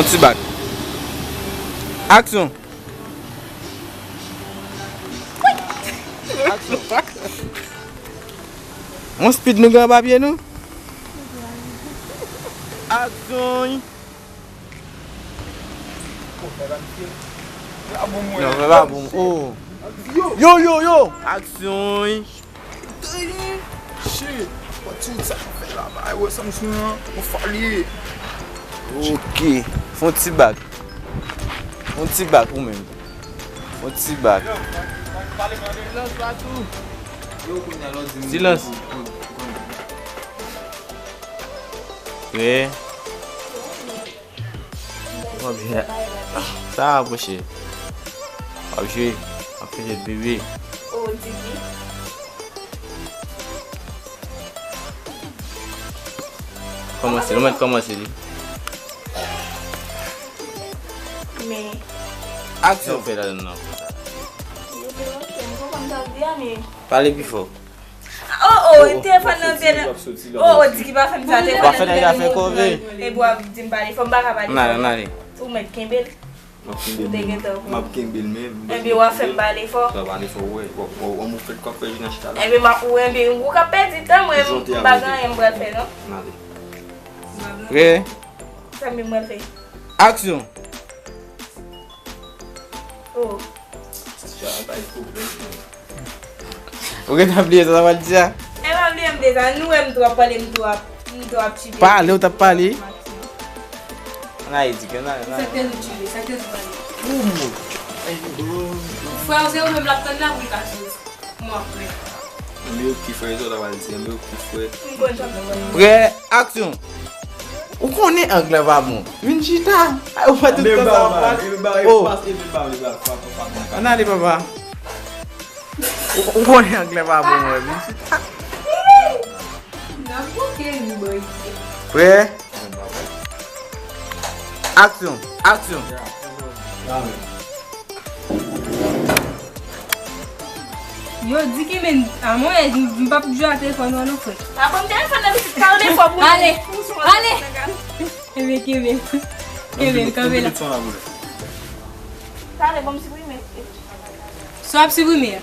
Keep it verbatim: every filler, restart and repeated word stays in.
Yon ti bak. Aksyon. Aksyon. Yon speed nou gen anba pye nou. Aksyon. Non, fè pa bon. Oh. Yo, yo, yo. Aksyon. Shit. Wè ti wout sa fè la, bay wè sa m sou an. Yon fwa li ye. Ok. Fè yon ti bak. Fè yon ti bak ou menm. Fè yon ti bak. Silans. Prè. W ap jwe. Sa rapwoche. W ap jwe. W ap fè jwèt bebe. Oh, Didi. Kòmanse, nou mèt kòmanse li. Men. Aksyon. Sa w fè ladan nan konsa. Yo, se ok, m konprann sa w di a, men. Pale pi fò. Oh, oh, telefòn nan te nan. Oh, oh, di ki pa fè m sa, telefòn nan te nan. Epi w ap di m pale fò, m pa ka pale fò. N ale, n ale. Ou mèt kenbe l. M ap kenbe l. Ou te gentan. M ap kenbe l, men. Enben, w ap fè m pale fò. Sa pale fò, wè. W ap, w ap, w ap fè, w ap fè jina chita la. Enben, m ap, ou, enben, ou ka pèdi tan, mwen, m pa gen anyen m pral fè, non. N ale. Prè? Sa m pral fè? Aksyon! Oh. Ou gentan bliye sa w t ap di a? E pa bliye m bliye sa. Nou wè m tou ap pale, m tou ap, m tou ap chipe. Pale, ou t ap pale. Ann ale, di ke ann ale, ann ale. Sa k te nou chipe, sa k te nou pale. Frè w se ou menm l ap tann la pou l ka soti. Mwen ap prè. Ann ale, ok, frè, sa w t ap pale, di, ann ale, ok, frè. M konn sa m ap pale. Prè, aksyon! Ou konnen anglè pa bon. Vin chita. Ay, ou pa tout tan sa w ap pale. Oh. Ann ale, papa. Ou, ou konnen anglè pa bon, mwen. Vin chita. N ap bouke ri, boy. Prè? Aksyon, aksyon. Yo, di ki men, a mwen, m p ap jwe a telefòn nan non, frè. A bon, telefòn nan pitit, pale fò pou nou. Ale, ale. Kenbe, kenbe. Kenbe, kanpe la. Pale, bon, m siprime. Sa w ap siprime a?